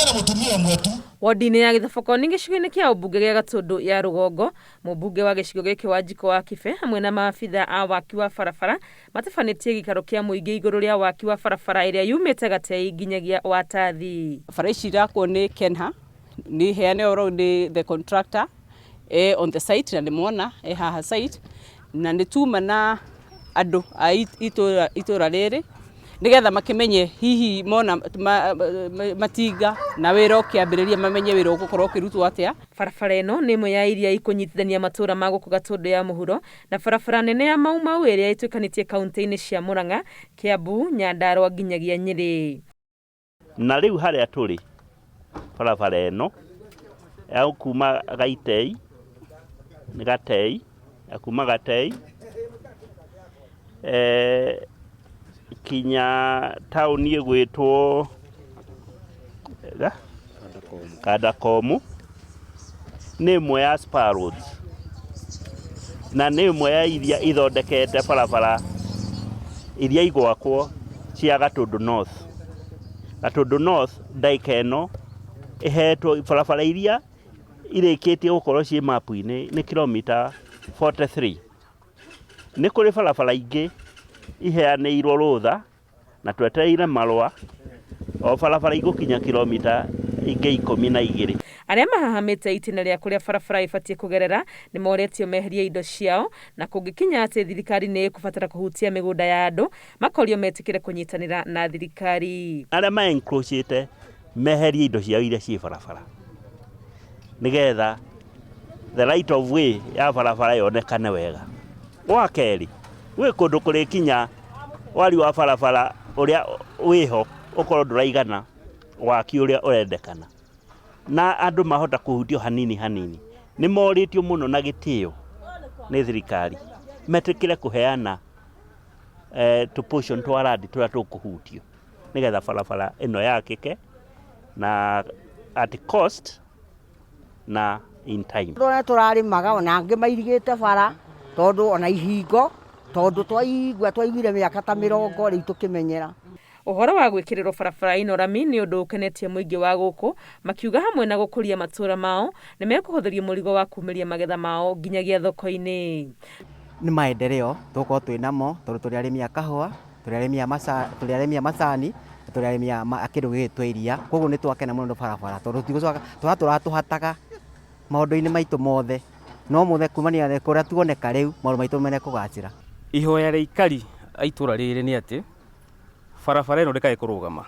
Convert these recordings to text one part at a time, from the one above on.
Hena mũtumia ũmwe tu. Wodi-inĩ ya Gĩthobokoni gĩcigo-inĩ kĩa ũmbunge gĩa Gatũndũ ya Rũgongo, mũmbunge wa gĩcigo gĩkĩ Wanjikũ wa Kibe hamwe na maabitha a waki wa barabara matabanĩtie gĩikaro kĩa mũingĩ igũrũ rĩa waki wa barabara ĩrĩa yumĩte Gatei nginyagia Watathi. Bara ici irakwo nĩ Kenha, nĩ heane ũhoro nĩ the contractor e on the site na nĩ mwona e haha site, na nĩ tuma na andũ a itũra rĩrĩ nĩgetha makĩmenye hihi mona matinga na wĩra ũkĩambĩrĩria mamenye wĩra ũgũkorwo ũkĩrutwo atĩa. Barabara ĩno nĩ ĩmwe ya iria ikũnyitithania matũũra ma gũkũ Gatũndũ ya mũhuro na barabara nene ya Mau Mau ĩrĩa ĩtuĩkanĩtie kaunti-inĩ cia Murang'a, Kiambu, Nyandarua nginyagia Nyĩrĩ. Na rĩu harĩa tũrĩ barabara ĩno ya kuma Gaitei, nĩ Gatei, ya kuma Gatei kinya taũni ĩgwĩtwo Kandakomu nĩ ĩmwe ya spur roads na nĩ ĩmwe ya iria ithondekete barabara iria igwakwo cia Gatũndũ North. Gatũndũ North ndagĩka ĩno ĩhetwo barabara iria irĩkĩtie gũkorwo ciĩ mapu-inĩ nĩ kilomita 43. Nĩ kũrĩ barabara ingĩ iheanĩirwo rũtha na twetereire marũa o barabara igũkinya kilomita ingĩ 12. Arĩa mahahamĩte itĩna rĩa kũrĩa barabara ĩbatiĩ kũgerera nĩ moretio meherie indo ciao na kũngĩkinya atĩ thirikari nĩ ĩkũbatara kũhutia mĩgũnda ya andũ makorio metĩkĩre kũnyitanĩra na thirikari. Arĩa ma encroachĩte meherie indo ciao iria ciĩ barabara nĩgetha the right of way ya barabara yonekane wega. Wa kerĩ, gwĩ kũndũ kũrĩkinya wari wa barabara ũrĩa wĩho ũkorwo ndũraigana waki ũrĩa ũrendekana na andũ mahota kũhutio hanini hanini. Nĩ morĩtio mũno na gĩtĩo nĩ thirikari metĩkĩre kũheana tũ portion twa land tũrĩa tũkũhutio nĩgetha barabara ĩno yakĩke na at cost na in time. Tũrĩa tũrarĩmaga ona angĩ mairigĩte bara tondũ ona ihingo tondũ twaigua twaiguire mĩaka ta 20 rĩu tũkĩmenyera. Ũhoro wa gwĩkĩrĩrwo barabara ĩno rami nĩ ũndũ ũkenetie mũingĩ wa gũkũ makiuga hamwe na gũkũria matũũra mao nĩ mekũhũthĩrio mũrigo wa kumĩria magetha mao nginyagia thoko-inĩ. Nĩ maendeleo tũgũkorwo twĩ namo tondũ tũrĩ arĩmi a kahũa, tũrĩ arĩmi a maca, tũrĩ arĩmi a macani, tũrĩ arĩmi a kĩndũ gĩgwĩtwo iria. Koguo nĩ twakena mũno nĩ barabara tondũ tũtigũcoka tũratũraga tũhataga maũndũ-inĩ maitũ mothe. No mothe kumania na kũrĩa tuoneka rĩu maũndũ maitũ mene kũgacĩra. Ihoya rĩa aikari a itũra rĩrĩ nĩ atĩ barabara ĩno ndĩkae kũrũgama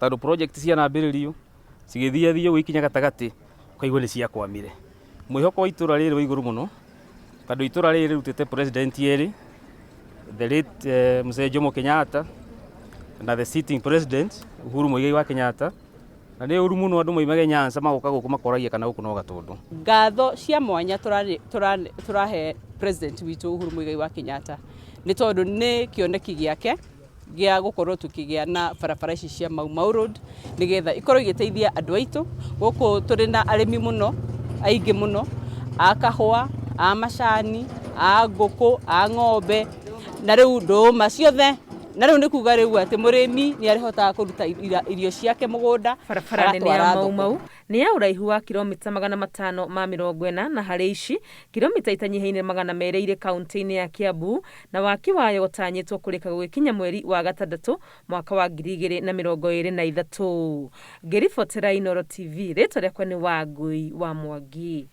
tondũ project cianambĩrĩrio cigĩthiathio gũikinya gatagatĩ ũkaigua nĩ ciakwamire. Mwĩhoko wa itũra rĩrĩ wĩ igũrũ mũno tondũ itũra rĩrĩ rĩrutĩte president erĩ, the late Mzee Jomo Kenyatta na the sitting president Uhuru Muigai wa Kenyatta, na nĩ ũru mũno andũ moimage Nyanza magoka gũkũ makoragia kana gũkũ no Gatũndũ. Ngatho cia mwanya tũrahe president witũ Uhuru Muigai wa Kenyatta nĩ tondũ nĩ kĩoneki gĩake gĩa gũkorwo tũkĩgĩa na barabara ici cia Mau Mau Road nĩgetha ikorwo igĩteithia andũ aitũ. Gũkũ tũrĩ na arĩmi mũno aingĩ mũno a kahũa, a macani, a ngũkũ, a ng'ombe na rĩu ndũma ciothe, na rĩu nĩ kuga rĩu atĩ mũrĩmi nĩ arĩhotaga kũruta irio ciake mũgũnda. Barabara nene ya agatwara Mau thoko. Mau nĩ ya ũraihu wa kilomita 540 na harĩ ici kilomita itanyihĩire 200 irĩ kaunti-inĩ ya Kiambu na waki wayo ũtanyĩtwo kũrĩka gũgĩkinya mweri wa gatandatũ mwaka wa 2023. Ngĩribotera Inooro TV, rĩtwa rĩakwa nĩ Wangui wa Mwangi.